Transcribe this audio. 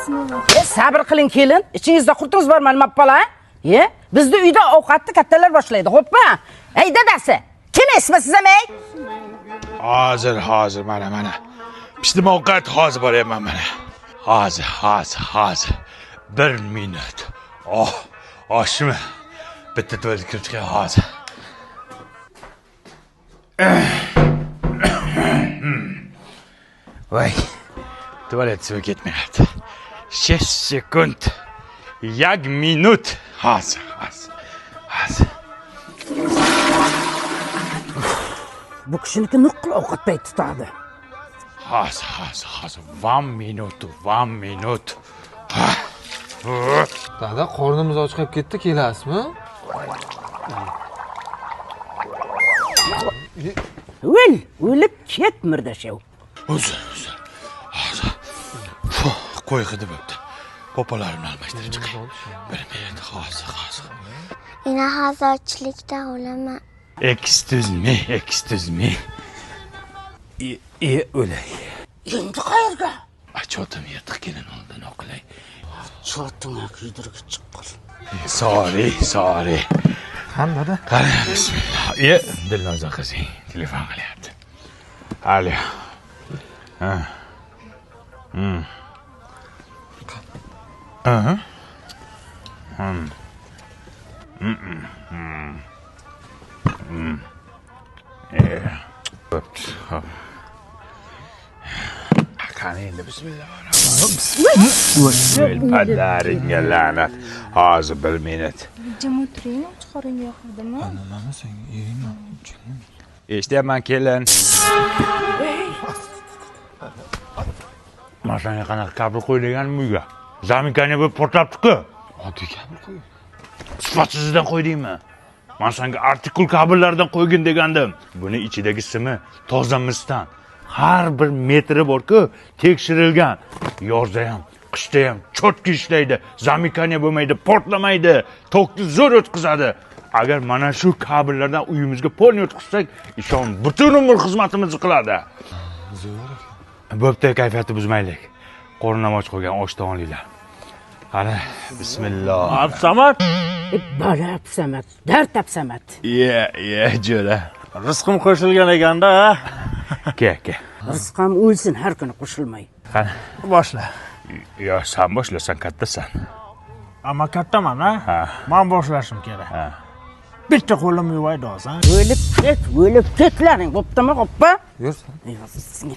Bismillah. Sabr qiling kelin. Ichingizda qurtingiz bormi nima bola? Ye, bizni uyda ovqatni kattalar boshlaydi, xo'pmi? Ey dadasi, kelmaysizmi siz ham ey? Hozir, hozir mana mana. Pishdim ovqat, hozir boryapman mana. Hozir, hozir, hozir. 1 minut. Oh, oshmi? Bitta tuvaletga kirib chiqay hozir. Voy. Tualet suvi ketmayapti. 6 sekund. 1 minut. Hozir, hozir. Hozir. Bu kishiniki nuqul ovqat payt tutadi. Hozir, hozir, hozir. 1 minut, 1 minut. Dada, qornimiz och qolib ketdi, kelasizmi? O'l, o'lib ket murdashev. Uzr, uzr. Hozir. Qo'y hidi bo'pti. Popalarimni almashtirib chiqay. 1 minut, hozir, hozir. Ina hozir ochlikdan o'laman. Excuse me, excuse me. O'lay. Endi qayerga? Achotim yirtiq kelin oldin oqlay. Chotingga kuydirib chiqqan. Sorry, sorry. Qani dada? Qani, bismillah. Dilnoza qizing telefon qilyapti. Alo. Ha. Aha. Bo'pti. Hop. Qani endi bismillah. Padaringga la'nat. Hozir 1 minut. Jim o'tiring, och qoringa yoqadimi? Nimani sen yeyman? Eshityapman kelin. Man senga qanaqa kabel qo'y deganim uyga. Zamikani bo'lib portlabdi-ku. Oddiy kabel qo'y. Sifatsizdan qo'ydingmi? Man senga artikul kabellardan qo'ygin degandim. Buni ichidagi simi toza misdan. Har bir metri bor-ku, tekshirilgan. Yozda ham, qishda ham cho'tki ishlaydi. Zamikaniya bo'lmaydi, portlamaydi, tokni zo'r o'tkazadi. Agar mana shu kabellardan uyimizga polni o'tkazsak, ishon butun umr xizmatimizni qiladi. Zo'r. Bo'pti, kayfiyatni buzmaylik. Qornim och qolgan, osh taomliklar. Qani, bismillah. Absamad. Bola Absamad, dard Absamad. Ye, ye, jo'ra. Rizqim qo'shilgan ekanda, ha? Ke, ke. Rizqam o'lsin har kuni qo'shilmay. Qani. Boshla. Yo, sen boshla, sen kattasan. Amma kattaman, ha? Ha. Men boshlashim kerak. Ha. Bitta qo'lim yuvaydi hozir. O'lib ket, o'lib ketlaring, bo'ptimi, xo'pmi? Yursin.